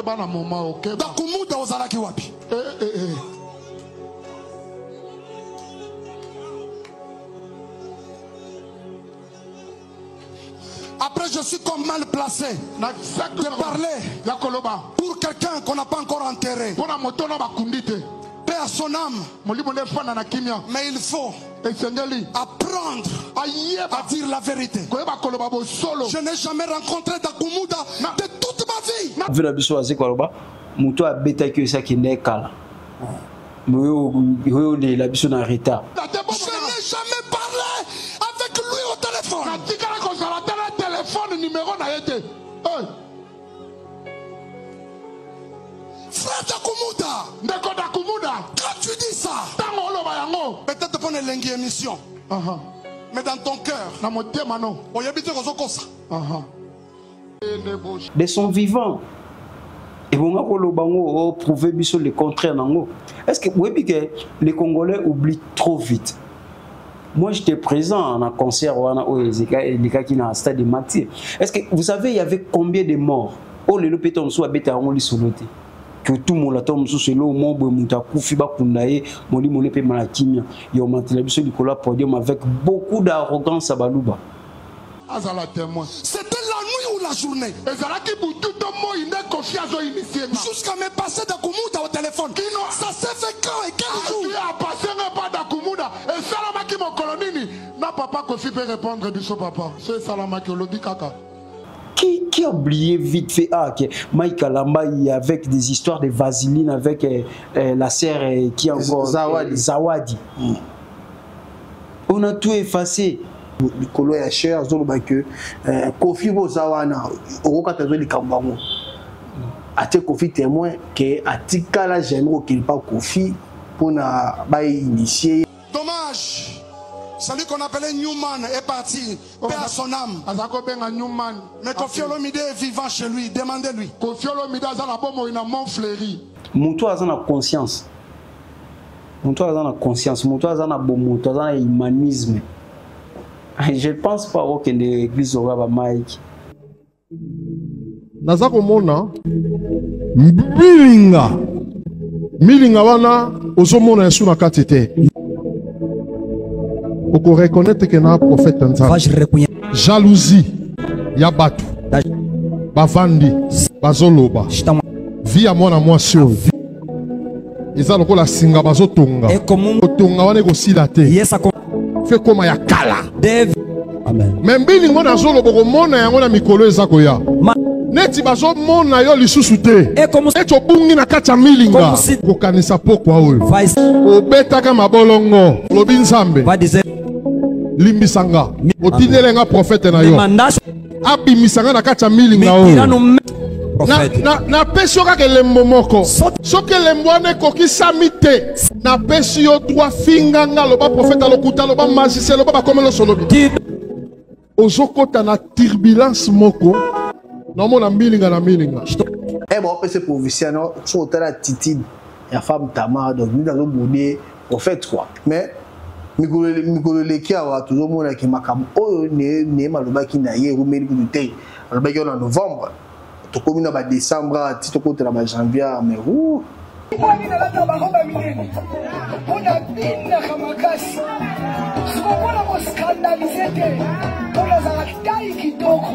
Keba na moma okeba. Dakumuda ozalaki wapi? Eh, eh, eh. Après, je suis comme mal placé de parler pour quelqu'un qu'on n'a pas encore enterré. Paix à son âme. Mais il faut apprendre à dire la vérité. Je n'ai jamais rencontré Dakumuda de toute ma vie. Vela biso azeko aloba moto abetaki yo esi akende kala oyo olela biso na retard. Je n'ai jamais parlé avec lui au téléphone. Natikala kozala ata na telefone numero na ye te. Hey. Frère Dakumuda, Ndeko Dakumuda, quand tu dis ça, ntango oloba yango, peut-être pour elengi émission, mais dans ton cœur, na motema no, oyebi te kozokosa. De son vivant ebonga koloba ngo oprouve biso le contraire nango. Est ce que oyebi ke les Congolais oublient trop vite? Moi j'étais présent na concert wana oyo elekaki na stade de Martyrs. Est ce que vous savez il y avait combien de morts? Oyo lelo mpe to mosusu abeta yango lisolo te, kotumola to mosusu eloko moko boye, moto akufi bakunda ye molimo ne mpe mala kimia ya omatela biso likolo ya podium avec beaucoup d'arrogance ya baluba. Azala témoin. C'était la nuit ou la journée? Ezalaki butu to moi nde Kofi azo initier nga. Jusqu'à me passer Dakumuda au téléphone. Kino. Ça s'est fait quand et quel jour? Azui a passé nga pa Dakumuda. Esalamaki mokolo nini? Na papa Kofi peut répondre biso papa. So esalamaki olobi kaka. Qui a oublié vite fait, ah, que Mike Kalamba, il avec des histoires de vaseline avec la sœur qui encore, Zawadi. Zawadi. On a tout effacé. Likolo ya cher, azoloba que Kofi boza wana, okokata zo likambo yango. Ate Kofi témoin que atikala jamais kokende pa Kofi mpona ba initier. Dommage. Celui qu'on appelait Newman est parti. Paix à son âme. Aza kobenga Newman. Mais Kofi Olomide est vivant chez lui. Demandez-lui. Kofi Olomide aza na bomoi na Montfleury. Moto aza na conscience. Moto aza na conscience. Moto aza na bomoto, aza na humanisme. Je ne pense pas okende église oyo ba Mike. Naza komona milinga. Milinga wana ozomona Yesu na kati te. Oko reconnaître que na prophète Nzambe. Vache reconnaître. Jalousie ya batu. Bavandi, bazoloba. Vie ya mwana mwasi oyo. Eza lokola singa bazotonga. Et comme Kotonga wana ekosila te. Yes, ako- Fe koma ya kala. Dev. Amen. Mais mbili ngo nazoloba komona yango na mikolo eza koya. Ma- Neti bazomona yo lisusu te. Et comme Neti obungi na kati ya milinga. Comme si- Kokanisa pokwa oyo. Vice. Obetaka mabolongo. Olobi Nzambe. Va dizer. Limbisanga. Otindele nga prophète na yo. Mandas. Abimisanga na kati ya milinga Me oyo. tira no me- Prophète. Napesi yo kaka elembo moko. Sot- Soki elembo wana ekokisami te, napesi yo droit finga nga, loba prophète alokuta, loba magicien, loba bakomeli nyonso olobi. Ti- Ozokota na turbulence moko, naomona milinga na milinga. Eh, bon, opesa provincial, no, so otala attitude ya femme Tamar, donc, nini azoboude prophète, quoi. Mais, mikolo eleki awa, tozomona ke makambo oyo Nehema alobaki na ye, erumeli kutu te. Alobaki oyo na novembre, tokomi na ba décembre, ti tokotela ba janvier, mais ouh. Mponi nalata baroba minene mpo nabinaka makasi, siko mpona koscandalize te, mpo nazala tai kitoko.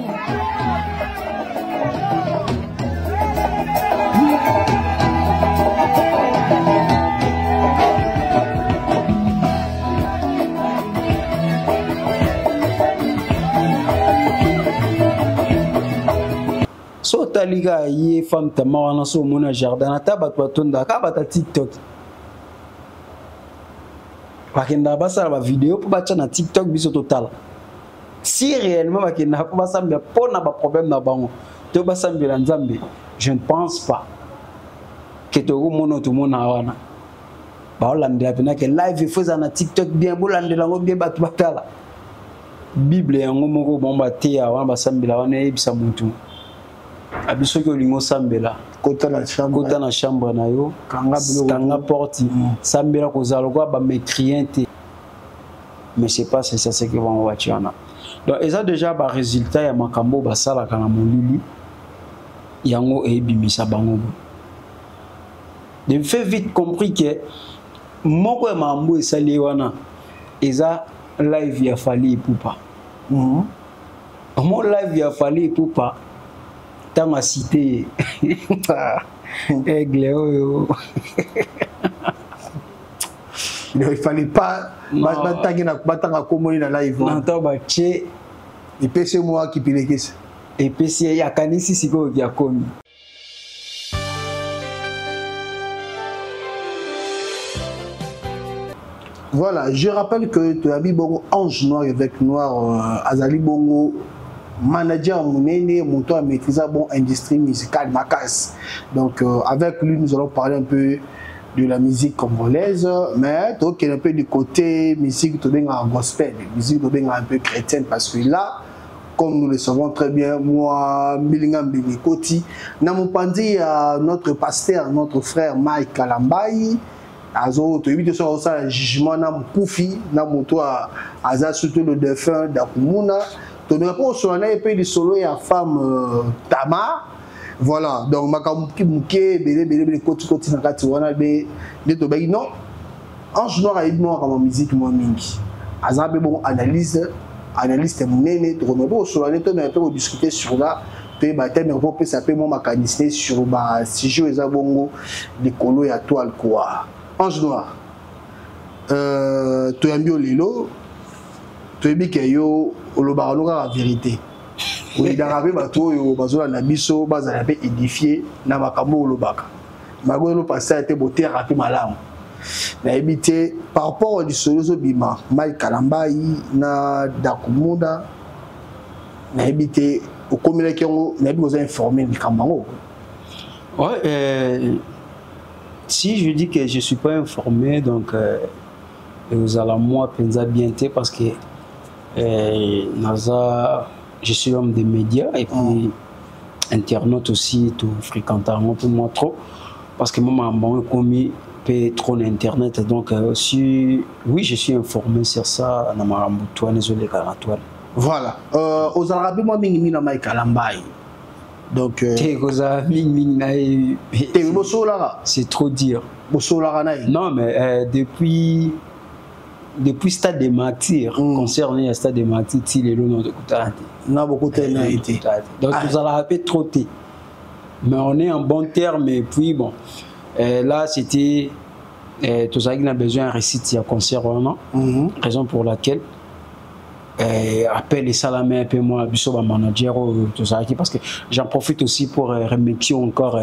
So otali kaka ye femme Tamar wana, so omoni ya jardin, ata bato batondaka, kaka bato ya TikTok. Bakendaka basala ba vidéo mpo batya na TikTok biso totala. Si réellement bakendaka mpo basambela mpo na ba problème na bango, to basambela Nzambe, je ne pense pas que tokomona tomona wana. Baolandela mpena ke live il faut ezala na TikTok bien, bolandela yango bien bato batala. Bible yango moko bango bateya wana basambela wana eyebisa motu. Abi soki olingi osambela, Kota na chambre. Kota na chambre na yo, Kanga biloko. kanga porte, sambela kozala lokola ba mécréant te. Mais c'est pas ça, c'est que bango batia wana. Donc eza déjà ba résultat ya makambo basalaka na molili. Yango ebimisa bango. De fait vite compris que moko ya makambo esali ye wana eza live ya Fally Ipupa. Mo live ya Fally Ipupa ntango asite ye aigle oyo. Il fallait pas batanga komoni na live wana. Ntango batie epesi mwa kipilekisa, epesi ye akanisi sikoyo ya komi. Voilà, je rappelle que Toyabi Bongo, Ange Noir, évêque noir, Azali Bongo, manager monene, moto a maîtrisé bon industrie musicale makasi. Donc avec lui, nous allons parler un peu de la musique congolaise, mais toi qui est un peu du côté musique, tu es un gospel, musique tu es un peu chrétienne, parce que là, comme nous le savons très bien, moi, Milinga Mbilikoti, na mopanzi à notre pasteur, notre frère Mike Kalambayi, azo toyebi te soki azosala jugement na mokufi na moto aza surtout le défunt Dakumuna, tomeka mpo kosola na ye mpe lisolo ya femme Tamar. Voilà, donc makambo moke ebele ebele ebele koti koti na kati wana be nde tobaki non. Ange Noir ayebi mwa makambo ya musique mwa mingi, aza mpe bongo analyste monene, tokomeka mpo kosola nde tomeka mpe kodiscute sur la toyeba te, meka mpo opesa mpe mwa makanisi ne sur basujet oyo eza bongo likolo ya toile quoi. Ange Noir, toyambi yo lelo, toyebi ke yo olobaka no kaka vérité, oyidaka mpe bato oyo bazolanda biso bazala mpe édifié na makambo oyo olobaka, malgré lo pasteur te boteraka mpe malamu. Nayebi te par rapport à lisolo ezobima Mike Kalambayi na Dakumunda, nayebi te okomelaki yango, nayebi koza informé likambo yango. Ouais, si je dis que je suis pas informé, donc ezala moi mpenza bien te, parce que naza, je suis homme des médias et puis internaute aussi, tout fréquente un peu moins trop, parce que moi, ma commis peut trop d'internet, donc aussi, oui, je suis informé sur ça, na makambo toi, désolé, car toi. Voilà. Aux Arabes, moi, mingi mingi na Mike Kalambayi. Donc, Te koza mingi mingi na ye. Te, bosolaka. C'est trop dire. Bosolaka na ye. Non, mais depuis Stade des Martyrs, concerné à Stade des Martyrs, ti lelo na tokutana te. Na bokutana na ye te. Donc, tozalaka mpe trop te. Mais on est en bon terme, et puis bon, là c'était, tozalaki na besoin ya récite ya concert wana. Raison pour laquelle appel esalami un peu moi biso ba manager oyo tozalaki, parce que j'en profite aussi pour remercier encore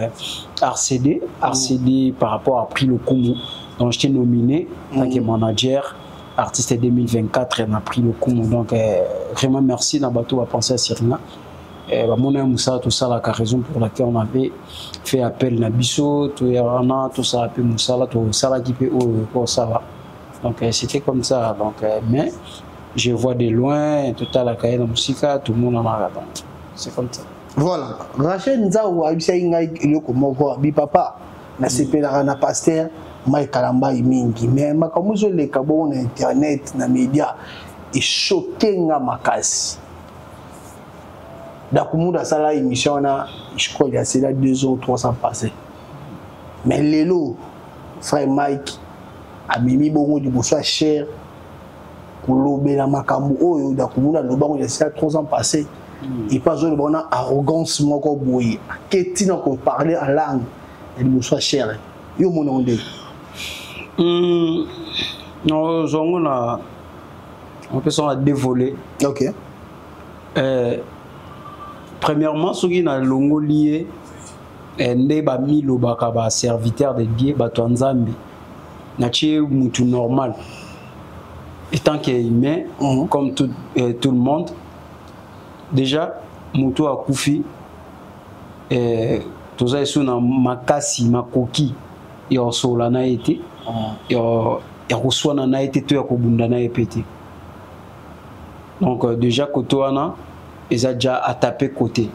RCD, RCD par rapport à Prix Lokumu, dont j'étais nominé en tant que manager artiste 2024 et on a pris Lokumu. Donc vraiment merci na bato ba penser à Sirina. Bah, mon ami Moussa, tout ça, la raison pour laquelle on avait fait appel na biso, tout yarana, tout ça, appel Moussa, là, tout ça, là, qui peut, oh, oh, ça va. Donc c'était comme ça. Donc mais je vois de loin, tout à la cahier dans Moussika, tout le monde en a. Donc c'est comme ça. Voilà. Rachel Nzao, abisa ngai eloko moko, bi papa, na sepelaka na pasteur Mike Kalambayi mingi, mais makambo ezoleka bongo na internet, na média, echoqué nga makasi. Dakumunda asala émission wana, je crois il y a cela 2 ans ou 3 ans passé. Mais lelo, frère Mike amemi bongo liboso ya cher kolobela makambo oyo Dakumunda alobango il y a cela 3 ans passé. Et pas azoloba wana arrogance moko boye, aketi na koparler en langue ya liboso ya cher. Yo mona ngo ndenge? Non, zongo na, on peut s'en dévoler. Premièrement, soki na longoli ye, nde ba milobaka ba serviteur de Dieu, bato ya Nzambe, na tie mutu normal étant que humain, comme tout le monde. Déjà mutu akufi, toza esu na makasi makoki ya kosola na ye te, ya koswana na ye te, to ya kobunda na ye pe te. Donc déjà koto wana eza déjà atapé côté.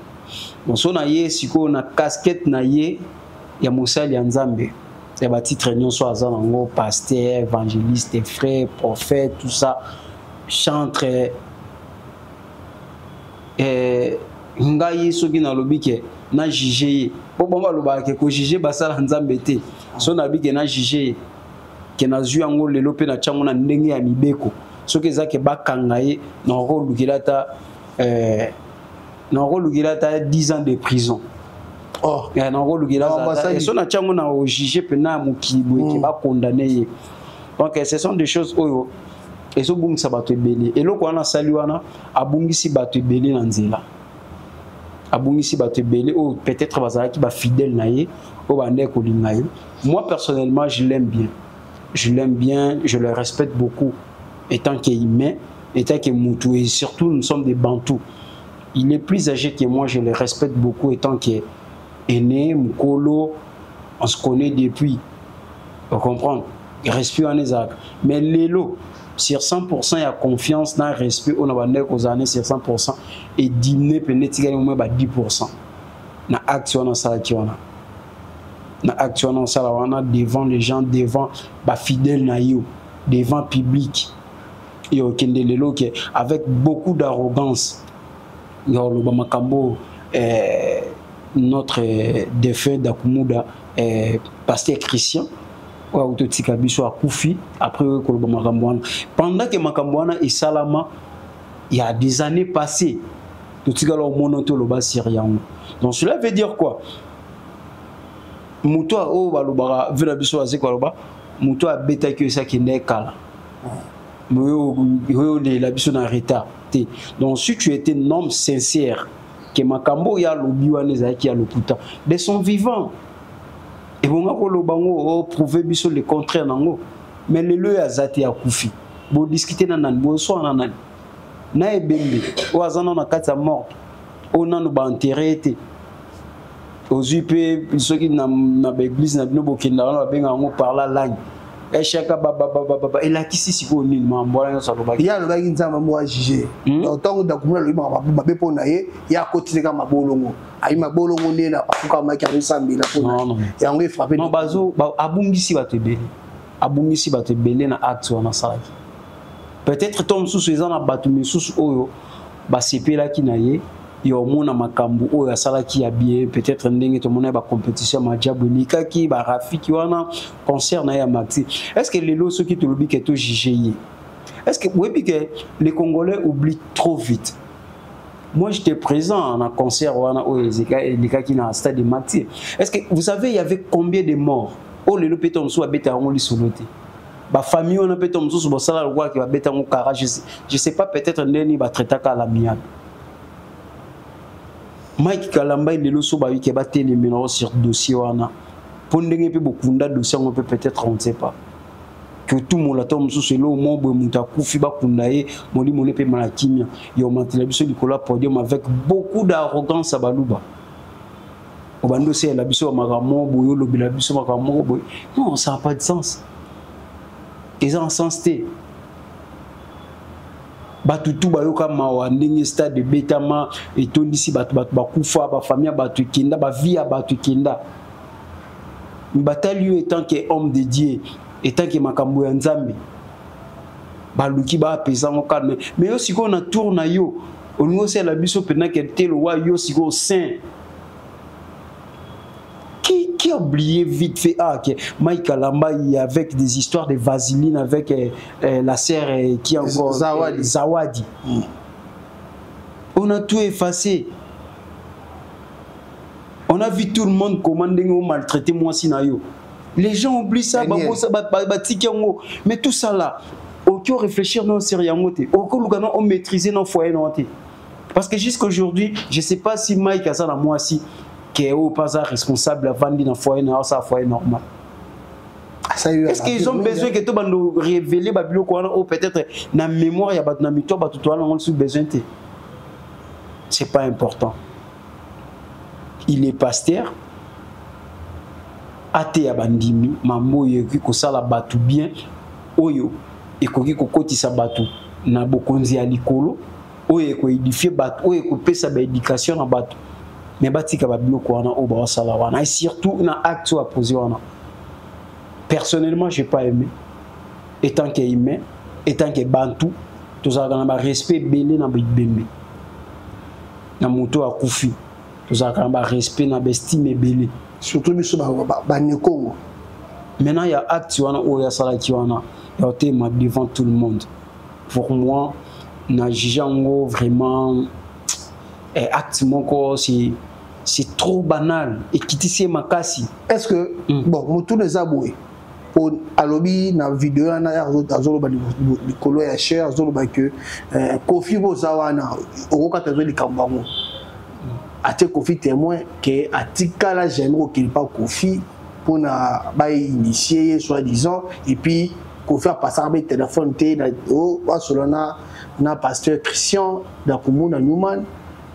Bon, so na ye sikoyo na casquette na ye ya mosali ya Nzambe, ya ba titre nyonso aza nango, pasteur, évangéliste, frère, prophète, tout ça, chantre, Ngai soki nalobi ke na juge ye, po bango balobaka ke ko juge basala Nzambe te. So nalobi ke na juge ye, ke nazwi yango lelo mpe natya yango na ndenge ya mibeko. Soki eza ke bakanga ye, nakolukela ata nakolukela ata 10 ans de prison. Oh. Eh, nakolukela so natya yango na ojuge mpena ya mokili boye ke bakondane ye. Donc ce sont des choses oyo ezobungisa bato ebele. Eloko wana asali wana abungisi bato ebele na nzela, abungisi bato ebele oyo peut-être bazalaki ba fidèle na ye, oyo bandaki kolinga ye. Moi personnellement je l'aime bien, je l'aime bien, je le respecte beaucoup étant qu'humain, étant que mutu, et surtout nous sommes des Bantous. Il est plus âgé que moi, je le respecte beaucoup étant que aîné, mukolo, on se connaît depuis. Vous comprenez? Respect en ezalaka. Mais lelo sur 100% ya confiance na respect on a bandeko kozala sur 100% et diminuer pene tikali au moins ba 10% na acte wana salaki wana. Na acte wana sala wana devant les gens, devant ba fidèle na yo, devant public. Et okende lelo ke avec beaucoup d'arrogance ya oloba makambo, notre défunt Dakumuda, pasteur Christian oyo autotika biso akufi après oyo koloba makambo wana, pendant que makambo wana esalama il y a des années passées, totikala omona to loba sur yango. Donc cela veut dire quoi? Moto oyo balobaka vela biso azeko aloba moto abetaki oyo esaki nde kala oyo olela biso na retard te. Donc si tu étais un homme sincère ke makambo ya lobi wana ezalaki ya lokuta de son vivant, ebonga koloba ngo prouver biso le contraire nango. Mais lelo oyo aza te, akufi, bodiscute na nani, boswana nani na ebembe oyo aza nano na kati ya morgue, oyo nano baenterre ye te. Ozwi mpe soki na baeglise na bino bokenda wana babenga yango par la langue eshaka bababababa, elakisi sikoyo nini mambo wana nyonso alobaki? Ye alobaki Nzambe moko ajuge. Donc ntango Dakumuna alobi makambo mabe mpo na ye, ye akotileka mabolongo, ayi mabolongo nde na afukamaki azosambela mpona yango efrappe. Non, bazo abungisi bato ebele, abungisi bato ebele na acte wana asalaki. Peut-être to mosusu eza na bato misusu oyo basepelaki na ye ya omona makambo oyo asalaki ya bien, peut-être ndenge tomona ba compétition ya Majabu elikaki barafiki wana, concert na ye ya Maxi. Est-ce que lelo soki tolobi ke to juge ye, est-ce que oyebi ke les Congolais oublient trop vite? Moi j'étais présent na concert wana oyo elikaki na stade de Maxi. Est-ce que vous savez il y avait combien de morts oyo lelo mpe to mosusu babeta yango lisolo te? Ba famille wana mpe to mosusu bosala lokwaki babeta yango kara, je sais pas, peut-être ndeni batraitaka à l'amiable. Mike Kalamba lelo so bayiki batelemela sur dossier wana mpo ndenge mpe bokunda dossier yango mpe peut-être on ne sait pas que tout mola to mosusu elo mo boye moto akufi bakunda ye molimo ne mpe mala kimia ya omatela biso likolo ya podium avec beaucoup d'arrogance ya baluba obandi osalela biso makambo moko boye, olobela biso makambo moko boye. Non, ça n'a pas de sens, eza en sens te. Bato tu bayoka mawa ndenge stade ebetama etondisi bato, bato bakufa, bafamille ya bato ekenda, bavie ya bato ekenda. Batali yo etant que homme de Dieu, etant que makambo ya Nzambe, baluki baapesa yango calme. Mais yo sikoyo na tour na yo olingi osala biso mpena ke te lowa yo sikoyo saint. Qui a oublié vite fait, ah, que Mike Kalamba, il avec des histoires de vaseline avec la sœur qui encore Zawadi. Zawadi. On a tout effacé. On a vu tout le monde comment on maltraité moi si na yo. Les gens oublient ça, Daniel. ba, ba, ba, ba, tiki yango. Mais tout ça là, ok, réfléchir non sérieux yango te. Ok, lugano on maîtriser non foyer non te. Parce que jusqu'aujourd'hui, je sais pas si Mike a ça la moi si qui est au pas responsable avant dans foyer non ça foyer normal. Ah, ça, il y a Est-ce qu'ils ont la besoin que tout le monde révéler ba biloko wana ou peut-être na mémoire ya bato na mito bato to wana on besoin te. C'est pas important. Il est pasteur. Ate ya bandimi mambo ekoki kosala bato bien oyo ekoki kokotisa bato na bokonzi ya likolo oyo ekoédifie bato oyo ekopesa ba éducation na bato, mais batika ba biloko wana oyo baosala wana, et surtout na acte oyo aposé wana. Personnellement j'ai pas aimé, étant que humain, étant que bantou, tozalaka na ba respect ebele na bibembe. Na moto akufi tozalaka na barespect na baestime ebele, surtout biso banekongo. Maintenant ya acte wana oyo asalaki wana ya kotema devant tout le monde, pour moi na juge yango vraiment acte moko c'est trop banal, ekitisi ye makasi. Est ce que bon, motuna eza boye: po alobi na video wana, azoloba likolo ya chair, azoloba ke Kofi boza wana, okokata zo likambo yango, atie Kofi témoin ke atikala jamais kokende pa Kofi mpona bainitier ye soi-disant. Et puis Kofi apasaka mpe telefone te basola na pasteur Christian Dakumuna Newman.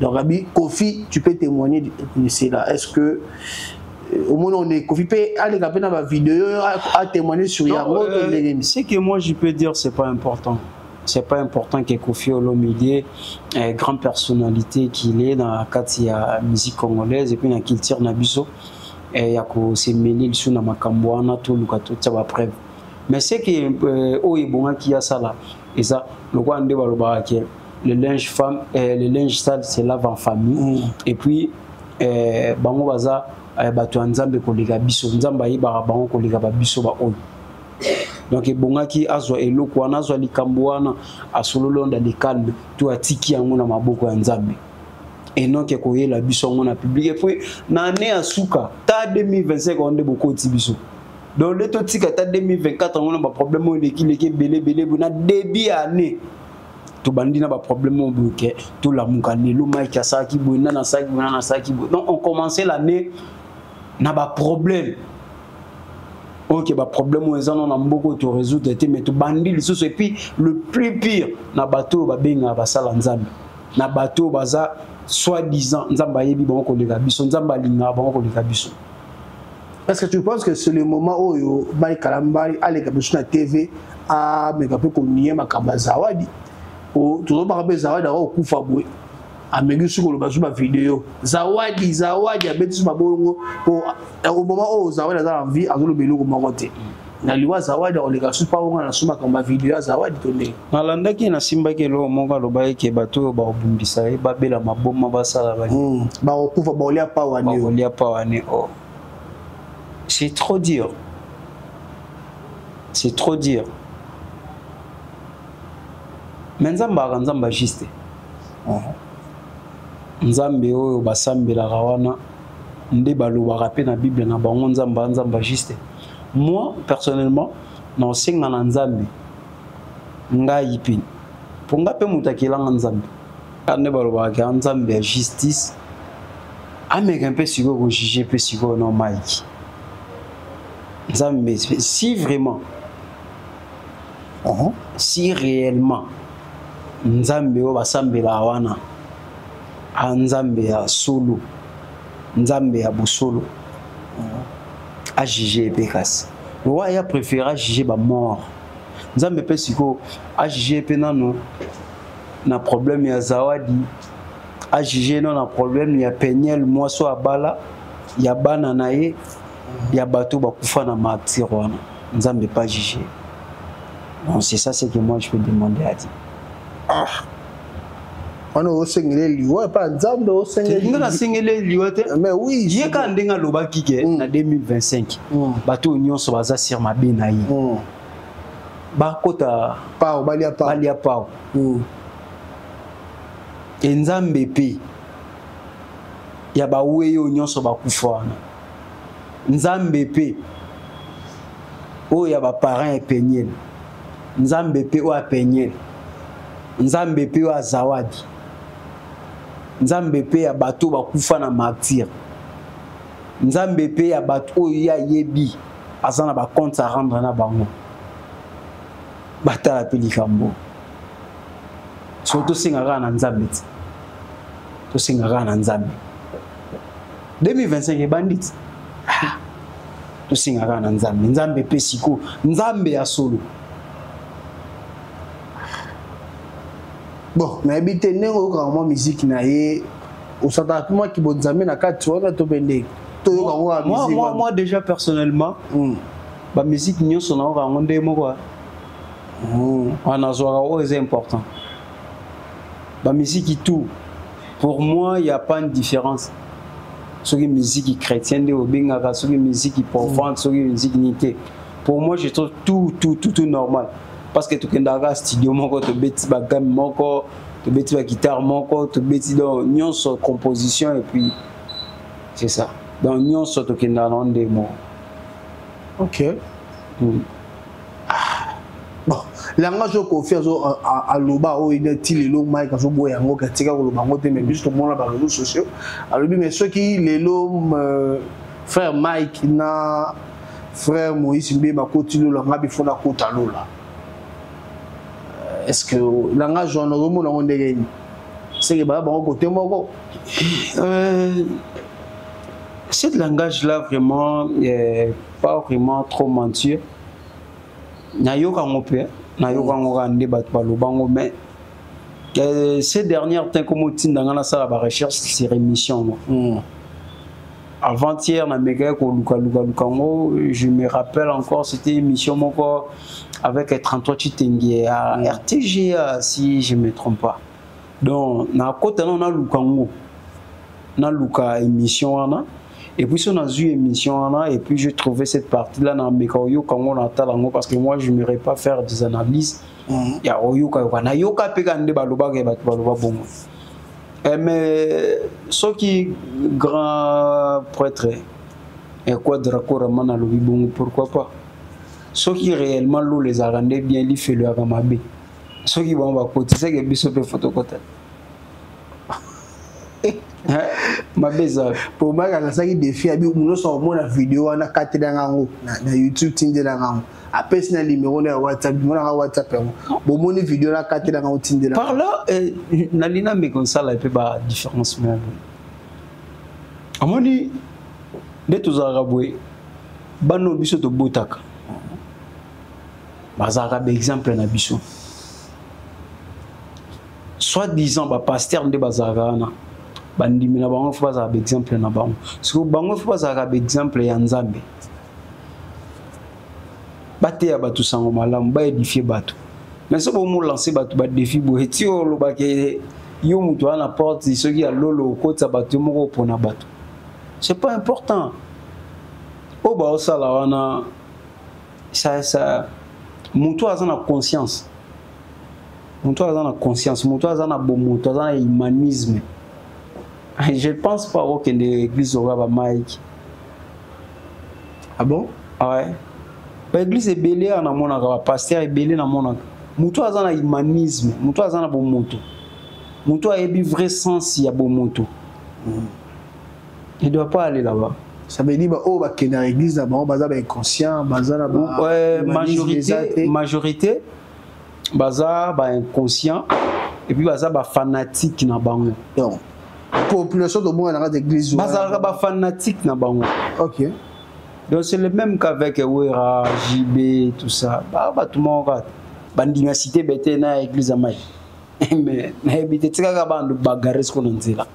Donc abi Kofi, tu peux témoigner de cela. Est ce que au moins on est Kofi mpe aleka mpe na bavideo atémoigner sur yango to ndenge nini? Ce que moi je peux dire, c'est pas important. C'est pas important que Kofi Olomide, grande personnalité qu'il est dans la kati ya musique congolaise et puis na culture na biso, ya kosemeli lisu na makambo wana, toluka totia bapreuve. Mais ce que oyo ebongaki asala eza lokola nde balobaka ke le linge femme, le linge sale se lave en famille. Et puis bango baza bato ya Nzambe koleka biso, Nzambe ayebaka bango koleka babiso baoyo. Donc ebongaki azwa eloko wana, azwa likambo wana, asololi onda de calme to atiki yango na maboko ya Nzambe, enoke koyela biso yango na public. Et puis na année ya suka ta 2025 yango nde bokoti biso. Donc nde totika ta 2024 yango na baproblème oyo elekileki ebele ebele boye. Na début ya année tobandi na baproblème oyo boye ke tolamuka lelo, Mike asalaki boye, nani asalaki boye, nani asalaki boye. Donc on commençait l'année na baproblème oyo ke baproblème oyo eza no na mboka oyo torésoudre te, mais tobandi lisusu. Et puis le plus pire, na bato oyo babengaka basala Nzambe, na bato oyo baza soi-disant Nzambe ayebi bango koleka biso, Nzambe alingaka bango koleka biso. Est-ce que tu penses que c'est le moment oyo Mike Kalambay aleka biso na TV, ameka mpe konie makambo ya Zawadi? Tozobaka mpe Zawadi akokufa boye, ameki soki koloba so bavideo Zawadi, Zawadi abeti so babolongo, po au moment oyo Zawadi aza na vie, azoloba eloko moko te. Na liwa Zawadi akoleka so mpa onga na so makambo ya video ya Zawadi to ndenge? Nalandaki, nasimbaki eloko moko, alobaki ke bato oyo bakobundisa ye babela maboma, basala bakokufa, bakolia pawane. Bakolia pawane. Oh, c'est trop dur, c'est trop dur. Mais Nzambe aka Nzambe ajuste. Nzambe oyo basambelaka wana nde balobaka mpe na Bible na bango, Nzambe a Nzambe ajuste. Moi personnellement naosenga na Nzambe ngai mpe, mpo nga mpe moto akelanga Nzambe nde balobaka ke Nzambe ya justice ameka mpe sikoyo kojuge mpe sikoyo no Mike. Nzambe, si vraiment, si réellement Nzambe oyo basambelaka wana a Nzambe ya solo, Nzambe ya bosolo, ajuge mpe. Kasi lowa ya préféré ajuge bamort, Nzambe mpe sikoyo ajuge mpe nano na problème ya Zawadi, ajuge no na problème ya Peniel, mwasi oyo abala, ya bana na ye, ya bato bakufa na martyr wana. Nzambe pas juge. Donc c'est ça ce que moi je peux demander à Dieu. Ah, wana osengeli liwa epa Nzambe? Osengeli? Nga nasengeli liwa te. Mais oui. Ye kaka ndenge alobaki ke na 2025 bato oyo nyonso baza sur mabe na ye bakota pao, balia pao. Balia pao. E Nzambe mpe ya bawei oyo nyonso bakufa wana, Nzambe mpe oyo ya baparent ya Peniel, Nzambe mpe oyo ya Peniel, Nzambe mpe oyo ya Zawadi, Nzambe mpe ya bato bakufa na martyr, Nzambe mpe ya bato oyo ye ayebi aza na bacompte à rendre na bango, batala mpe likambo. So tosenga kaka na Nzambe ti, tosenga kaka na Nzambe. 2025 ebandi ti, tosenga kaka na Nzambe. Nzambe mpe sikoyo, Nzambe ya solo. Bon, nayebi te ndenge oyokaka mwa miziki na ye, osataka mpe mwa kibonzambe na kati wana to mpe ndenge toyoka yango kaka? Moi, moi déjà personnellement, bamusique nyonso nayoka yango nde moko. Wana nazwaka oyo eza important, bamiziki tout. Pour moi, il n'y a pas une différence. Soki musique chrétienne nde obengaka, soki musique profane, soki musique nini te, pour moi je trouve tout tout tout tout normal, parce que tokendaka studio moko, tobeti bagamme moko, tobeti baguitare moko, tobeti donc nyonso composition, et puis c'est ça. Donc nyonso tokendaka nango nde moko. Ok. Bon, langage oyo Kofi azo aloba oyo neti lelo Mike azoboya yango, katika koloba yango te, mais biso tomona ba réseaux sociaux alobi. Mais soki lelo frère Mike na frère Moïse Mbe bakoti lola, nga bifo nakota lola. Est ce que langage wana ozomona yango ndenge nini? Seke baya bango kote moko. Ce langage-là, vraiment, pas vraiment trop mentir. Nayoka yango mpe, nayoka yango kaka nde bato baloba yango, mais ces dernières temps komo otinda nga nasala barecherche sur émission ngo. Avant-hier namekaki kolukalukaluka yango, je me rappelle encore, c'était émission moko avec 33 Chitengi à RTGA, si je me trompe pas. Donc nakota nano naluka yango, naluka émission wana, et puis si on a vu émission wana, et puis je trouvais cette partie là na meka oyoka yango, natala yango, parce que moi je n'aimerais pas faire des analyses ya oyoka yoka, nayoka mpe kaka nde balobaka ya bato baloba bongo. Mais soki grand prêtre Quadra Koraman alobi bongo, pourquoi pas? Soki réellement lola ezalaka nde bien, lifelo yaka mabe, soki bango bakoti, seke biso mpe fo tokota mabe eza. Po Mike alasaki défi abi nyonso akomona video wana, katelanga yango na YouTube, tindelanga yango, apesi na numéro na ya WhatsApp, monaka WhatsApp yango, bomoni video na katelanga yango, tindelanga. Par là, nalina meka osala mpe badifférence moko boye. Amoni nde tozalaka boye, bana oyo biso tobotaka bazalaka baexemple na biso. Soit disant bapasteur nde bazalaka wana, bandimi na bango fo bazala baexemple na bango. Sikoyo bango fo bazalaka baexemple ya Nzambe, bateya bato sango malamu, baédifie bato. Mais so bomolancer bato badéfi boye, ti olobaka yo moto wana na porte soki ya lolo, okotisa bato yo moko, opona bato, c'est pas important. Oyo baosala wana, ça moto aza na conscience, moto aza na conscience, moto aza na bomoto, aza na humanisme, je pense pas okende église oyo bamike. Ah bon? Ouais, baéglise ebele awa namonaka, bapasteur ebele namonaka, moto aza na humanisme, moto aza na bomoto, moto ayebi vrai sens ya bomoto, il doit pas aller là-bas. Ça veut dire oyo bakende na église na bango baza bainconscient, baza na Ouais, majorité baza bainconscient et puis baza bafanatique na bango. Donc population tomona na kati église? Bazalaka bafanatique na bango. Donc c'est le même qu'avec Wera, JB, tout ça. Bato moko kaka bandimi ya cité bete na église ya mai, mais nayebi te, tikaka bandu bagare siko na nzela.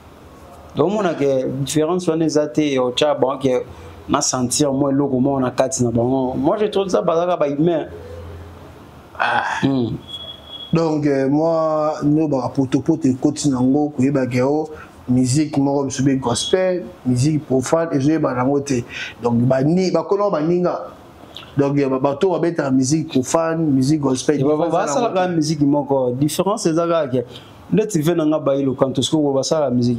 Donc omonake différence wana eza te. Otya bango ke na sentir mwa eloko moko na kati na bango, moi je trouve ça bazalaka bahumain. Donc moi no baka potopoto ekoti nango koyebaka yo musique moko biso be gospel, musique profane ezoyebana yango te. Donc bani bakolo baninga, donc bato babetaka musique profane, musique gospel. Basalaka musique moko, différence eza kaka ke ndeti ve nanga bayi lokanto sikoyo basalaka musique.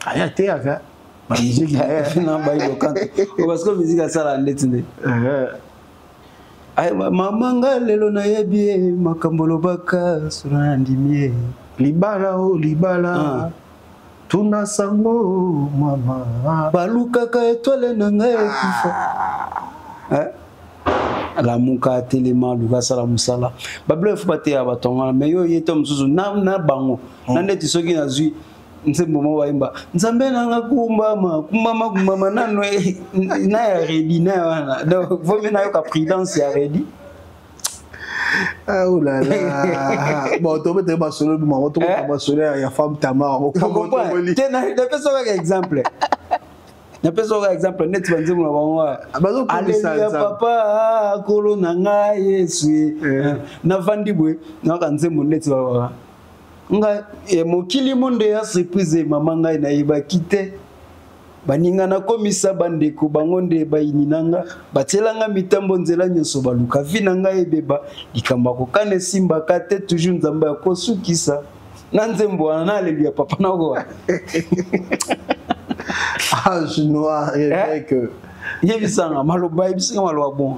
Aya teyaka bamusique. Na bayi lokanto parce que musique asala ndeti nde mama nga lelo nayebi ye, makambo olobaka solo na ndimi ye. Libala o libala. Tuna sango mama. Balukaka étoile na ngai ekufa. Lamuka, atelema, luka asala mosala. Babilo efo bateya bato wana, mais yo ye to mosusu na bango na ndeti soki nazwi nzembo moko bayemba Nzambe nanga kumbama kumbama kumbama nano na ya redi na ya wana, donc vomi nayoka prudence ya redi. Ah, oh là là. Bon, tobete masolo bima, tobeta masolo ya femme Tamar. Te, napesa kaka exemple, napesa kaka exemple neti banzembo na bango. Bazokumisa. Aleluya. Nzambe. Papa nkolo na ngai Yesu, navandi boye, nayoka nzembo neti babaka. Ngai eh, mokili monde ya surprise mama ngai nayebaki te. Baninga nakomisa bandeko bango nde bayini na nga batiela nga mitambo nzela nyonso baluka vi na ngai ebeba likambo akokana esimbaka te toujours nzambe akosukisa na nzembo wana na aleluya papa nakoa Âge noir évêque. Eh? Yebisanga maloba yebisanga maloba bon.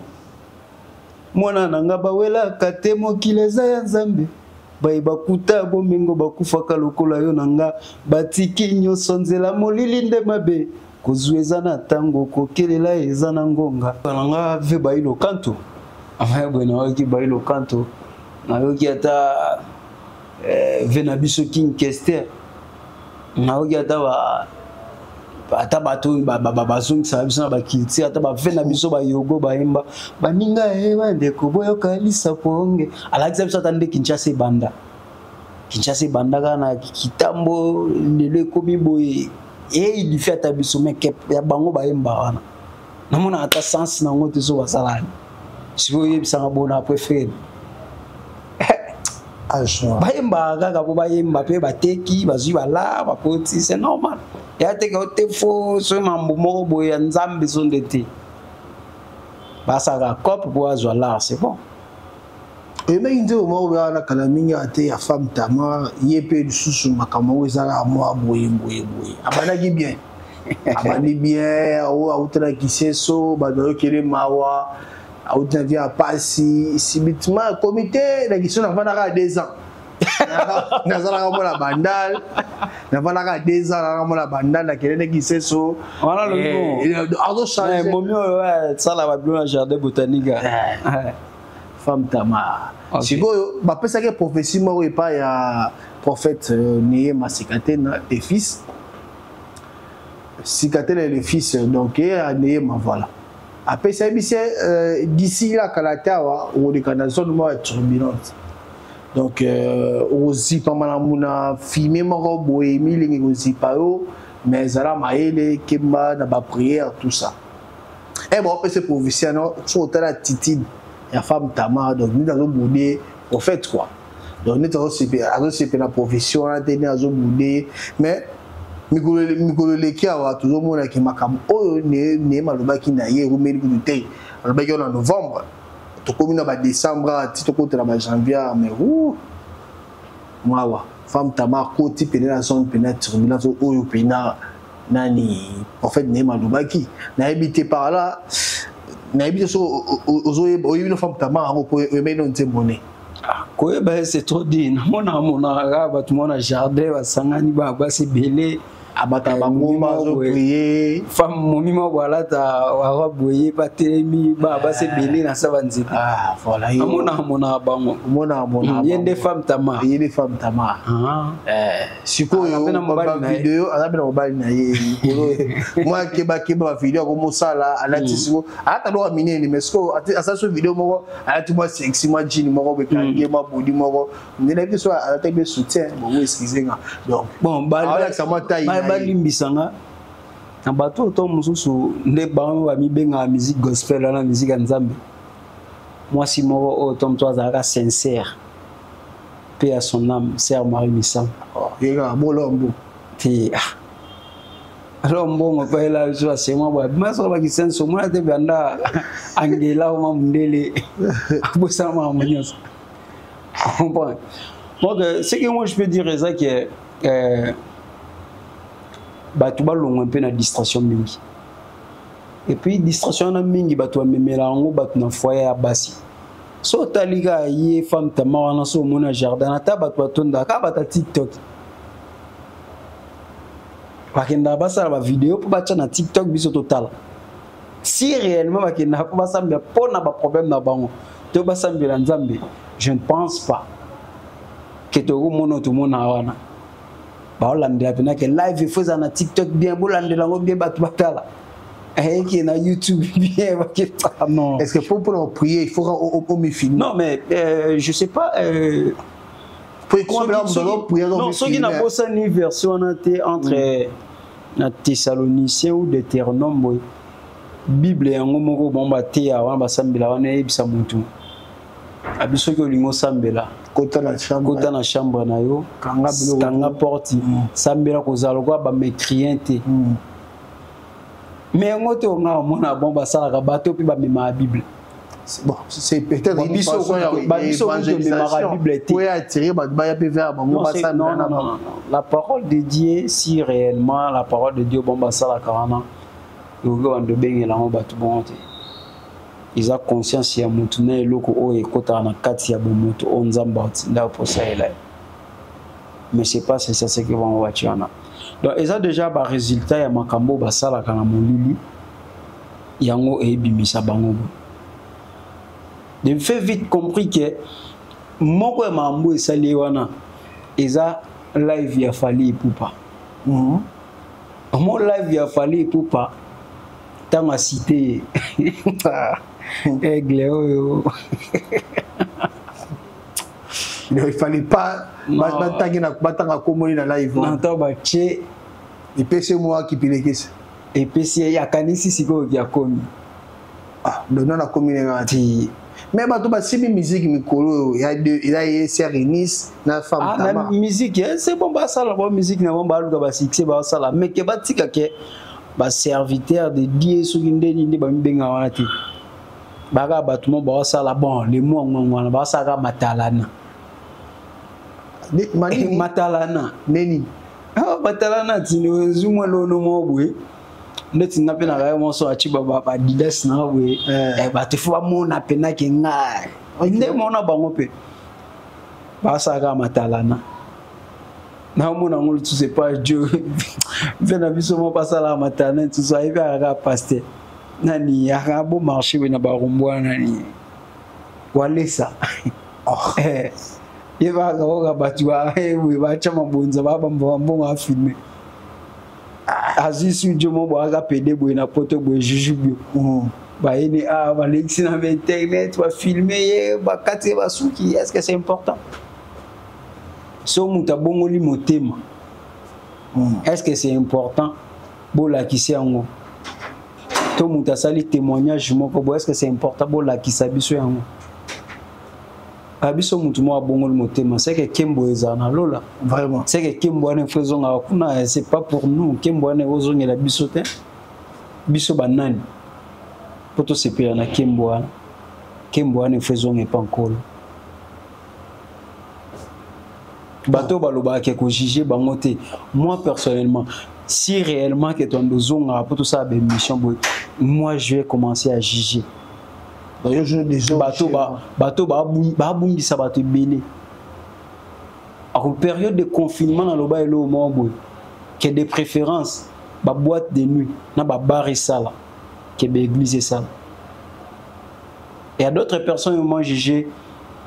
Mwana na nga bawelaka te mokili eza ya Nzambe. Baye bakuta bomengo bakufaka lokola yo na nga batiki nyonso nzela molili nde mabe kozwa eza na ntango kokelela eza na ngonga na nga ve bayi lokanto amaya boye nayoki bayi lokanto nayoki ata eh, ve na biso king kester nayoki ata ba ata bato oyo bazongisaka biso na baculture ata bave na biso bayogo bayemba baninga ye bandeko boyoka lisaponge alakisa biso ata nde kinshasa ebanda kinshasa ebanda kaka na kitambo lelo ekomi boye eyedifi ata biso me ya bango bayemba wana namona ata sens nango te so basalani sikoyo oyebisanga bona prefere bayembaka kaka mpo bayemba mpe bateki bazwi bala bakoti c'est normal ya teke ote fo soki mambo moko boye ya nzambe so nde te basalaka cope mpo azwa lar c'est bon oyebaki nzembo moko boye wana kala mingi awa te ya femme tama ye mpe lisusu makambo yango ezalaka mwa boye boye boye abandaki bien abandi bien oyo auta na kiseso bato bayokele mawa auti na vie ya pasi subitement ekomi te na kiseso nafandaka ya deux ans nazalaka mona bandal nafandaka deux ans nazalaka mona bandal nakende nde kiseso wana azochange momi oyo sala babilo na jardin botanique eh. femme tamar okay. sikoyo bapesaki prophétie moko epai ya prophète euh, neyema sikatena le fils sikatena le fils donc ye ya neyema voilà apesi ayebisi euh, d'ici la kala te awa okoleka na zone moko ya turbulente donc euh, okozipama na muna fume moko boye milingi ekozipa yo mais ezala mayele kemba na baprière tout ça e eh, baopesa provincial no soki otala attitude ya femme tamar donc neti azoboude prophète quoi donc neti azosepela profession wana te nde azoboude mais mikolo eleki awa tozomona ke makambo oyo nehema alobaki na ye eumeli kutu te alobaki wana novembre tokomi na badécembre awa ti tokotela bajanvier mais u mawa femme tamar koti pene na zone pene ya turbulence oyo pena nani prophète nehema alobaki nayebi te par là nayebi te soki ozoyeba oyebi no femme tamar yango po oyebaki no nzembo ne ah, koyeba ye c'est trop dit namonaka monaka kaka bato mona jardin basangani bana basi ebele abata eh, bangomba azoprie femme momi moko alata awa boye batelemi bana basi ebele na sa banzete ah, amonaka monaka bango ye nde femme tamar ye nde femme tamar ah. eh, sikoyo bavideo aza mpe na mobali na ye likolo mwa kebakeba bavideo akomosala alati hmm. siko alata loka minene mais sikoyo asali so video moko alati mwa sexy mwa jean moko bekangi mwa bodi moko nde nayebi so alataki mpe soutien bongo excuse nga donc bon alakisa mwa taille balimbisa nga na bato oyo to mosusu nde bango bamibengaka musique gospel wana musique ya nzambe mwasi moko oyo to moto azalaka sincère paix à son âme sœur Marie Misamu oh, yeka bolombo te ah alors mbongo mpe ela biso basema boye abima soko bakisenso omona te banda angela oma mondele abosana makambo nyonso comprendre donc euh, ce que moi je peux dire eza ke euh, bato balongwa mpe na distraction mingi et puis distraction wana mingi bato bamemela yango bato na foyer ya basi so otali kaka ye femme tama wana so omoni na jardin ata bato batondaka kaka bato ya tiktok bakendaka basala bavideo mpo batya na tiktok biso totala si réellement bakendaka mpo basambela mpo na baproblème na bango to basambela nzambe je ne pense pas ke tokomona tomona wana baolandela mpena ke live ifo ezala na tiktok bien bolandela yango bien bato batala eke na youtube bien ah, non est ce que pour pour prier il faut omifilme non mais euh, je sais pas euh, non soki nabosani version wana te entre mm. na thessalonicien ou deutéronome boye bible yango moko bango bateya wana basambela wana eyebisa motu abi soki olingi osambela Kota na chambre, kota na chambre na yo, kanga biloko, kanga porte, sambela, kozala lokola bamécréant te. Mais yango te, onga omona bon, basalaka bato mpe bamemaka Bible. Bon, c'est peut-être Bon, une biso façon ya biso évangélisation tomemaka Bible te. Po attirer bato baya mpe vers bango. Non, basambela non, na non, bango. non, non. La parole de Dieu, si réellement la parole de Dieu, bon, basalaka wana, ekoki bando obengela yango bato bongo te. Eza conscience ya motu na eloko oyo ekɔtaka na kati ya bomoto oyo Nzambe atinda mposalela ye. Mais c'est pas c'est ça ce que bango batie wana. Donc eza déjà barésultat ya makambo oyo basalaka na molili, yango eyebimisa bango boye. De fait vite compris que moko ya makambo esali ye wana eza live ya Fally Ipupa. Mo live ya Fally Ipupa, ntango acité ye aigle oyo. Donc, il fallait pas Non. batangi na batanga komoni na live Na wana. ntango batie Epesi mwa kipilekisi. Epesi ye, akanisi sikoyo akomi. Ah, donc non, akomi ndenge te. Ti. Mais bato basimbi musique mikolo oyo ya eza ye sœur Eunice na femme Ah, na Tamar. musique, eh, c'est bon, basala ba musique na bango, baluka basuccès, basala, mais ke batika ke baserviteur de Dieu, soki ndeni nde bamibengaka wana te. Baka bato mo baosala, bon, le mo yango wana baosalaka matalana. Manini? Matalana. Neni? Ah, matalana tini ozwi mwa lono moko boye, ndeti nga mpe na kaya mwonso aci baadidas na boye. Eh. Eh, bato fo bamona mpenake ngai nde mona bango mpe basalaka matalana. Naomona yango lisusu epa jo mpe na biso moko basalaka matalana lisusu, ayebi akaka pasteur nani aka bo marché boye na barumbu wana, nani, Walesa. Oh. Eh, ye baka oka bato boye batya mabonza, babamba bambongo, afilme, azwi studio mo boye, aka pede boye na poto boye, juju bio. Bayeni a balekisi na bainternet, bafilme ye, bakati ye basuki. Est ce que c'est important so moto abongoli motema? Est ce que c'est important bolakisi yango? To moto asali témoignage moko boye, est ce que c'est important bolakisa biso yango? Biso motu moko abongoli motema, c'est que nkembo ezala na lola. Vraiment. C'est que nkembo wana efo ezongaka kuna, c'est pas pour nous. Nkembo wana ekozongela biso te. Biso banani mpo tosepela na nkembo wana? Nkembo wana efo ezonga epa Nkolo. Bato oyo balobaka ke kojuge bango te, moi personnellement, si réellement ke toando ozongaka mpo tosala baémission boye, moi je vais commencer à juger. Donc, yo, je déjà Bato babungisa bato ebele ako période de confinement. Naloba eloko moko boye ke de préférence baboîte de nuit na babar esala ke baéglise esala. Et à d'autres personnes oyo moi juge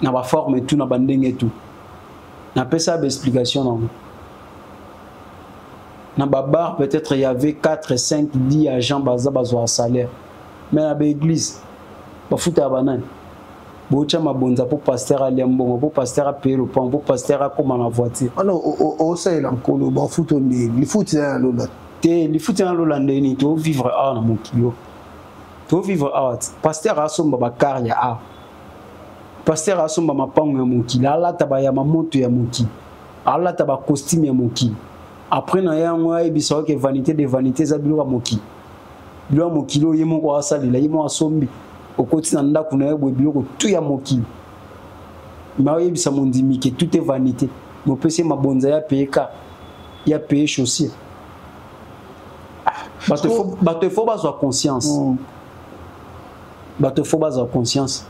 na baforme tout, na bandenge tout, napesa baexplication nango. Na babar peut-être il y avait 4, 5, 10 agents baza bazwa salaire, mais na baéglise bafutaka banani? Botya mabonza mpo pasteur alia mbongo, mpo pasteur apaye lopango, mpo pasteur akóma na voiture. Wana osalela Nkolo, bafuta nde lifuti eza na lola. Te, lifuti na lola ndeni? Tovivre awa na mokili oyo, tovivre awa ti pasteur asomba bacar ya awa, pasteur asomba mapango ya mokili, alata bayama moto ya mokili, alata bacostume ya mokili. Après na yango ayebisa oke vanité de vanité, eza biloko ya mokili. Biloko ya mokili oyo ye moko asalela, ye moko asombi, okoti na ndako na ye boye, biloko tu ya mokili. Me oyebisa mondimi ke tout est vanité, mopesi ye mabonza ya paye ka ya paye chaussure. Bato efo bazwa conscience. Bato efo bazwa conscience.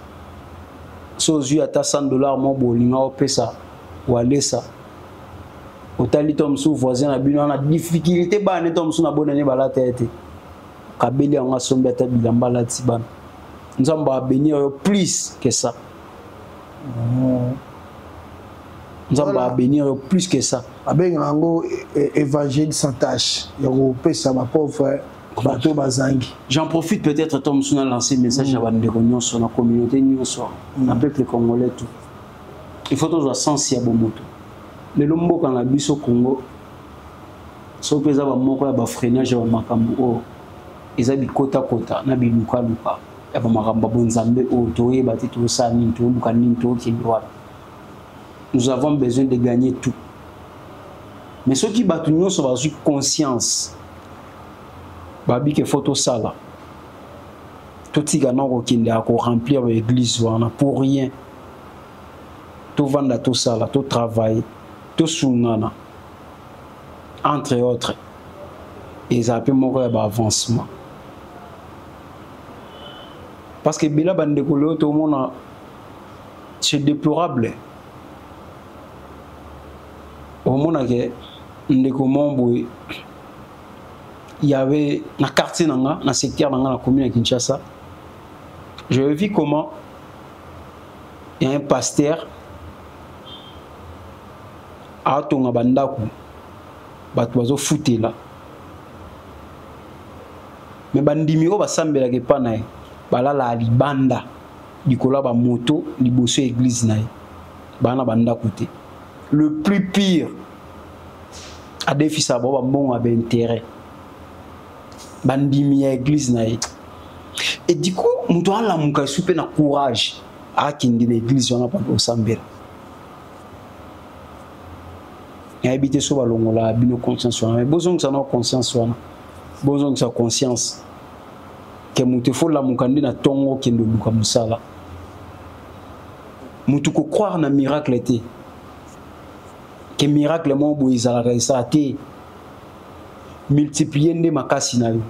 So ozwi ata 100 $ mo bolinga opesa Walesa, otali to mosusu voisin na bino wana difficulté, bana to mosusu na bonane balata ye te, kabeli yango, asombi ata bilamba, alati bana, Nzambe abénir yo plus que ça. Nzambe abénir yo plus que ça. Abengaka yango évangile sans tâche, ya kopesa bapauvre, bato bazangi. J'en profite peut-être to mosusu na lancer message ya bandeko nyonso na communauté nyonso, na peuple congolais tout. Il faut tozwa sens ya bomoto. Lelo mboka na biso Congo, soki mpe eza bamoko ya bafreinage ya bamakambo oyo eza bikotakota na bilukaluka ya bamakambo ya bonzambe oyo toyeba te, tosala nini, toluka nini, tokende wapi. Nous avons besoin de gagner tout. Mais soki bato nyonso bazwi conscience, babi ke faut tosala, totika na kokende ya koremplir baeglise wana pour rien, tovanda tosala, totravaille, tosungana, entre autres, ezala mpe moko ya baavancement. Parce que ebele bandeko lelo tomona, c'est déplorable. Omona ke ndeko moko boye y avait na quartier na nga, na secteur na nga, na commune ya Kinshasa, je vu comment il y a un pasteur atonga bandako, bato bazofutela, me bandimi oyo basambelaka epa na ye balala libanda likolo ya bamoto liboso ya église na ye, baa na bandako te. Le plus pire, adefisa bango bambongo ya baintérêt, bandimi ya église na ye. Et du coup moto alamuka esu mpe na courage akende na église wana mpo kosambela. Nayebi te so balongola bino conscience wana, mais bozongisa na conscience wana, bozongisa conscience ke moto efo lamuka nde na ntongo okende oluka mosala. Moto kocroire na miracle te, ke miracle moko boye ezalaka, esala te. Multiplier nde makasi na yo,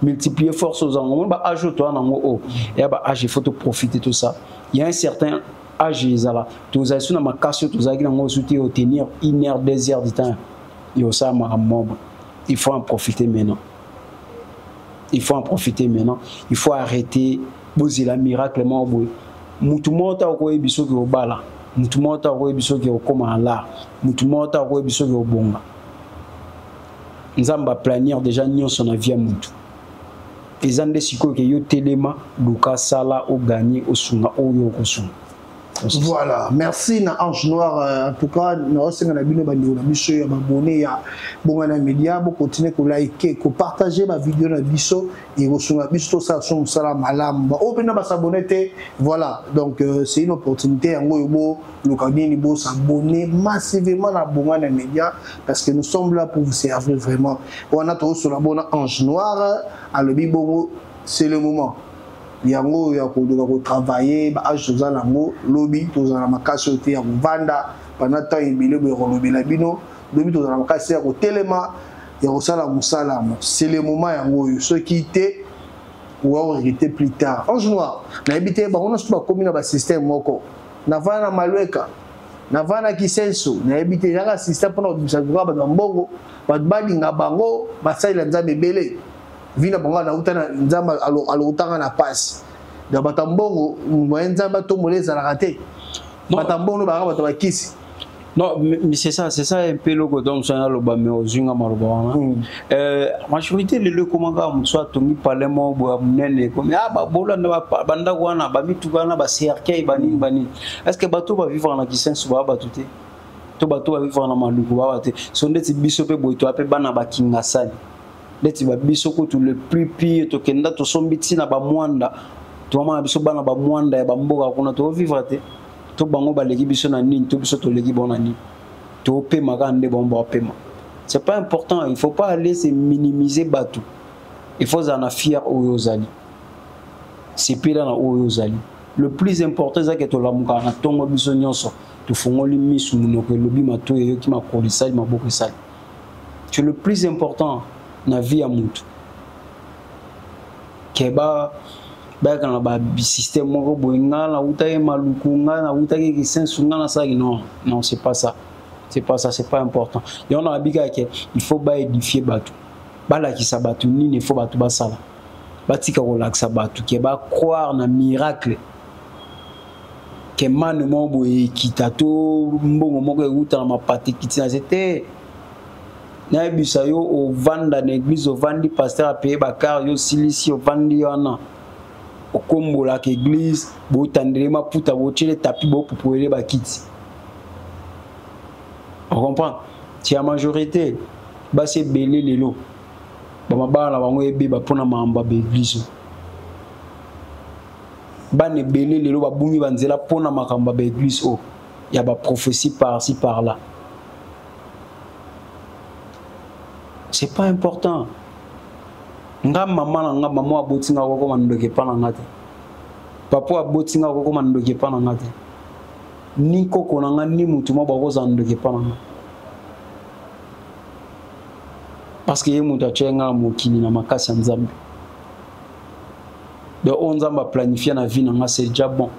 multiplier force ozango. Omoni ba âge oyo toza nango oyo eya ba âge il faut toprofiter tout ça. Il y a un certain âge ezala tozali so na makasi oyo tozalaki nango osu te, otenir une heure, 2 heures du temps yosala makambo moko. Il faut en profiter maintenant, il faut en profiter maintenant, il faut arrêter bozela miracle moko boye. Mutu moko ta okoyebi soki obala, mutu moko ta okoyebi soki okóma na lar, mutu moko ta okoyebi soki obonga. Nzambe aplanir déjà nyonso na vie ya mutu. Eza nde sikoyo ke yo telema, luka, sala, oganye, osunga oyo okosunga. Voilà, merci na Ange Noir. En tout cas, naosenga na bino bandeko na biso ya babone ya Bongana Media, bokontinue kolike, kopartage bavideo na biso, ekosunga biso tosala so mosala malamu. Baoyo mpena basabone te, voilà, donc c'est une opportunité yango oyo boluka nini, bosabone massivement na Bongana Média, parce que nous sommes là pour vous servir vraiment. Wana tokosola bona Ange Noir alobi bongo, c'est le moment yango oyo ya koluka kotravaille. Baage toza nango, lobi tozala na makasi oyo te ya kovanda pendant temps ebele boye kolobela bino. Lobi tozala na makasi ya kotelema, ya kosala mosala. C'est le moment yango oyo, soki te oa regretter plus tard. Ange Noir, nayebi te bango nyonso bakomi na basystème moko. Navanda na Malweka, navanda na Kisenso, nayebi te ezaka système mpona kobimisa kaka bato ya mbongo, bato balinga bango, basalela Nzambe ebele vi na bango. Nauta na Nzambe, alokutanga na pasi. Donc bato ya mbongo, moye Nzambe atombola ezalaka te. Bato ya mbongo baka bato bakisi. Non, mais c'est ça un peu eloko. Donc so naloba, mais ozwinga maloba wana. Majorité lelo ekoma kaka motu so atongi palais moko boye ya monene, ekomi ah babolanda bandako wana, bamituka wana, bacercueil, banini banini. Est ce que bato bavivre na Kisenso baa bato te, to bato bavivre na Maluku baa te? So ndeti biso mpe boye, toya mpe bana bakingasani, ndeti babiso kutu le plus pire, tokenda tosombi ntina bamwanda, tomama na biso bana bamwanda ya bamboka kuna, tovivre te. To bango baleki biso na nini? To biso toleki bango na nini? Topema kaka nde bango bapema. C'est pas important, il faut pas aller se minimiser bato. Il faut ozala na fier oyo ozali, sepela na oyo ozali. Le plus important eza ke tolamukaka na ntongo, biso nyonso tofungoli misu, monoko elobi, matoi eyoki, makolo esali, maboko esali. C'est le plus important na vie ya mutu. Ke ba bayaka na basystème moko boye, nga nautaki Maluku, nga nautaki Kisensu, nga nasalaki. Non, non, c'est pas ça, c'est pas ça, c'est pas important. Yango na babi kaka ke il faut baédifie bato, balakisa bato nini il faut bato basala, batika kolakisa bato ke bacroire na miracle, ke mane moko boye ekita, to mbongo moko euta na mapata ekiti na se te. Nayebisa yo, ovanda na église, ovandi, pasteur apeye bakar, yo osilisi, ovandi wana, okombolaka église, botandele maputa, botiele tapi, bopupuele bakiti. Ocomprendre ti ya majorité basi ebele lelo bamabala na bango ebeba mpona makambo ya baeglise. Bana ebele lelo babungi banzela mpona makambo ya baeglise oyo. Ya ba prophétie par-ci par-là. C'est pas important. Nga mama na nga mama aboti nga kokoma ndoki epa na nga te. Papa aboti nga kokoma ndoki epa na nga te. Ni koko na nga ni mutu moko bakozala ndoki epa na nga. Parce que ye mutu atye nga na mokili na makasi ya Nzambe. Donc oyo Nzambe a planifié na vie na nga c'est déjà bon.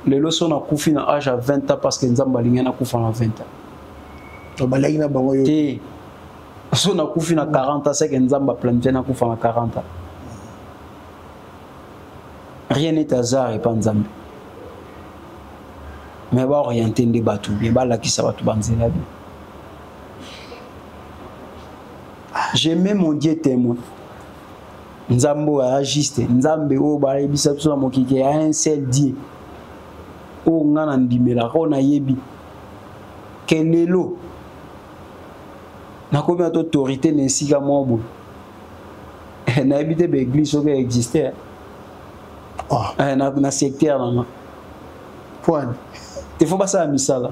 Lelo so nakufi na âge ya 20 ans parce que Nzambe alingi nakufa na 20 ans. Balaki na bango yo. Te. So nakufi na 40 ans c'est que Nzambe a planifié nakufa na 40 ans. Rien n'est hasard epa Nzambe. Mais ba orienter nde bato bien, balakisa bato banzela bien. Je mets mon Dieu témoin. Nzambe oyo aza juste, Nzambe oyo bayebisa biso na mokili ya un seul Dieu. Oyo nga na ndimelaka, oyo nayebi. Ke lelo nakomi ata autorité na esika moko boye. Nayebi te ba église soki existe. Oh. Na secteur na nga. Point. Il faut basala misala.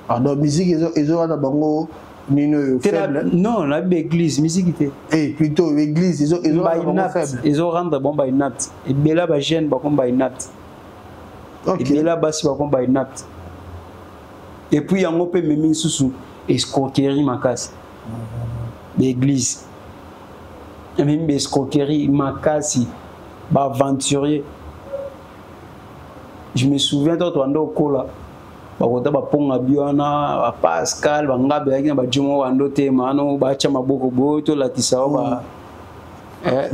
Ah donc musique ezo wana bango nini oyo faible. Non, la église musique te. Eh plutôt église ezo ezo ba inapte, ezo rendre bon ba inapte. Ebela ba jeune ba comme ba inapte. OK. Ebela basi ba comme ba inapte. Et puis yango pe memi susu escroquerie makasi. L'église. Même escroquerie makasi ba aventurier. Je me souviens toi toi ndo kola bakota baponga bi wana ba Pascal bangabe yaki na ba jomo bando te mano bacha maboko boyo tolakisa o ba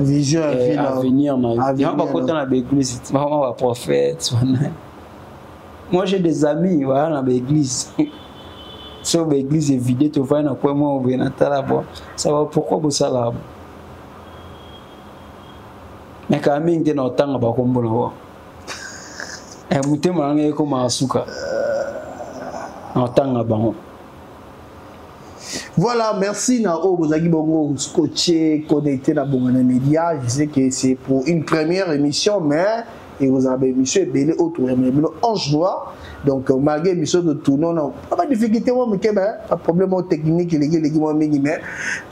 vision ya vie na avenir na yo bakota na ba église bakoma ba prophète wana. Moi j'ai des amis voilà na ba église. So ba église est vidée to va na kwa moi obe na tala bo. Ça va pourquoi bosala bo? Mais quand même te na otanga ba kombo na bo. Motema na ngai ekoma suka. Na otanga bango. Voilà, merci na oyo bozalaki bongo scotché, connecté na Bongana Media. Je sais que c'est pour une première émission, mais et vous avez émission ebele autour ya bino Ange Noir. Donc malgré émission de tournoi, non, pas de difficulté, moi, mais ben, pas de problème technique, les gars, les gars, moi, mingi, mais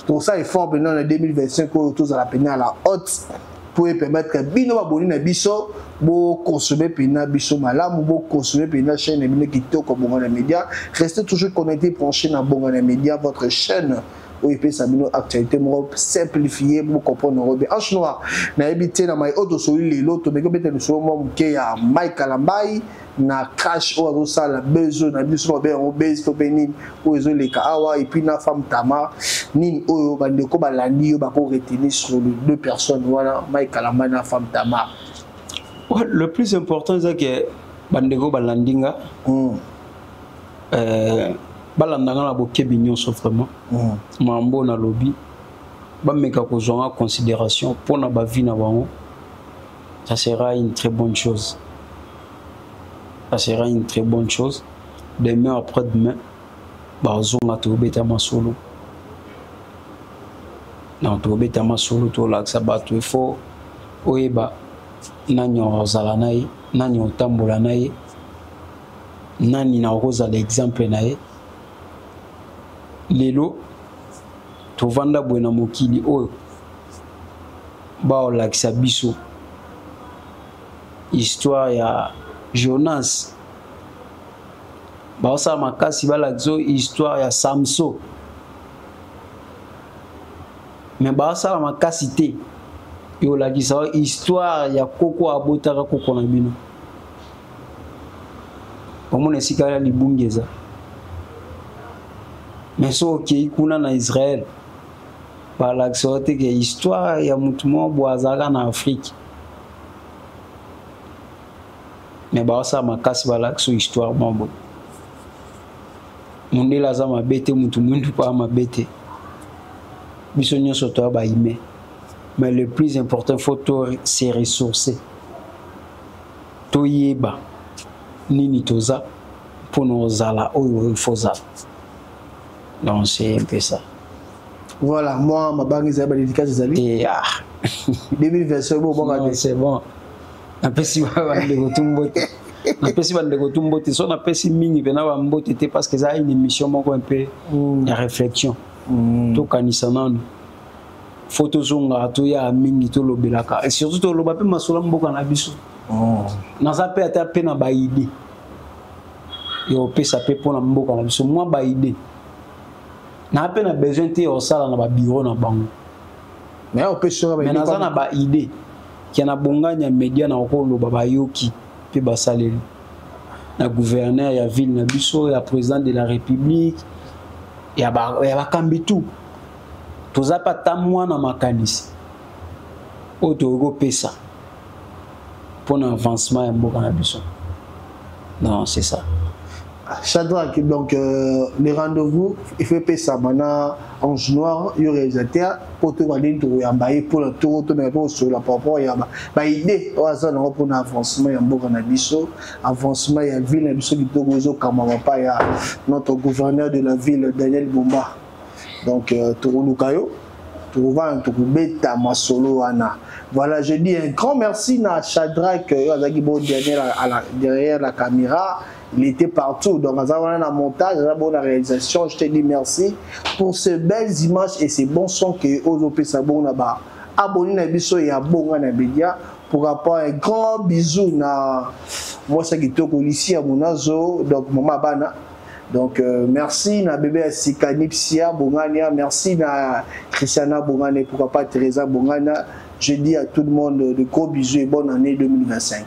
pour ça, il faut maintenant en 2025, autour de la peine à la haute pour permettre bino abonné na biso bo consommer pena biso malamu bo consommer pena chaîne na bino kitoko Bongana Media. Restez toujours connecté, branché na Bongana Media, votre chaîne oyo epesa bino actualité moko simplifiée pour comprendre yango bien. Ange Noir, nayebi te na mai oyo tosoli lelo, tomeki obeta lisolo mwa moke ya Mike Kalambay na crash oyo azosala buzz oyo na biso babenga yango buzz to mpe nini oyo ezoleka awa, et puis na femme Tamar nini oyo bandeko balandi yo bako retenir sur les deux personnes wana Mike Kalambay na femme Tamar. Ouais, le plus important c'est que bandeko balandi nga, balanda nga na bokebi nyonso vraiment. Mambo na lobby bameka kozwa nga considération mpona ba vie na bango, ça sera une très bonne chose. Ça sera une très bonne chose. Demain après-demain, bazonga tobeta masolo. Non, tobeta masolo tolakisa bato, il faut oyeba nani ozala na ye, nani otambola na ye, nani na okozala exemple na ye. Lelo tovanda boye na mokili oyo baolakisa biso histoire ya Jonas, baosala makasi balakisa oyo histoire ya Samson, mais baosala makasi te yolakisa oyo histoire ya koko abotaka koko na bino. Omona esika ya libungi eza. Mais so okei kuna na Israël, balakisa yo te ke histoire ya mutu moko boye azalaka na Afrique. Mais baosala makasi balakisa yo histoire moko boye. Mondele aza mabe te, mutu mwindu mpe aza mabe te. Biso nyonso toya ba humain. Mais le plus important, faut to se ressourcer. Toyeba nini toza mpona ozala oyo il faut ozala. Donc c'est un peu ça. Voilà, moi ma banque ezali ba dédicace ezali. Et, ah. 2025 bon, bon, Non, c'est bon. Un peu si ba ndeko tumbote. Napesi bandeko tu mbote. So napesi mingi mpena bambote te parce que eza une émission moko un peu ya réflexion. Tokanisa nanu. Fo tozongaka, toya mingi, tolobelaka et surtout toloba mpe masolo ya mboka na biso. Naza mpe ata mpe na baidée ya kopesa mpe mpona mboka na biso, mwa baidée naa mpe na besoin te ya kosala na babureau na bango. Mais opesi mais naza na baidée ya na bongani ya média na kokoloba, bayoki mpe basaleli na gouverneur ya ville na biso, ya président de la République, ya bakambi tout. Toza mpe ata mwana makanisi oyo tokoki kopesa mpona avancement ya mboka na biso. Non, c'est ça. Shadrach, donc les rendez-vous, il faut payer ça maintenant Ange Noir, le réalisateur, pour tout aller tout yambaye pour le tour tout mais pour sur la propre ya ba idée au hasard na pour avancement ya mboka na biso, avancement ya ville na biso kitoko zo kama papa ya notre gouverneur de la ville Daniel Bomba. Donc tokoluka yo, tokovanda, tokobeta masolo wana. Voilà, je dis un grand merci à Shadrach azalaki bo derrière la caméra. Il était partout. Donc, aza wana na montage, aza bon na réalisation. Je te dis merci pour ces belles images et ces bons sons que ozopesa bon na ba abonné na biso ya bonga na média. Pour rapport, un grand bisou na mwasi kitoko Licia Munazo, donc mama bana. Donc merci na bébé Sika Nipsia Bongania, merci na Christiana Bongane, pourquoi pas Teresa Bongana. Je dis à tout le monde de gros bisous et bonne année 2025.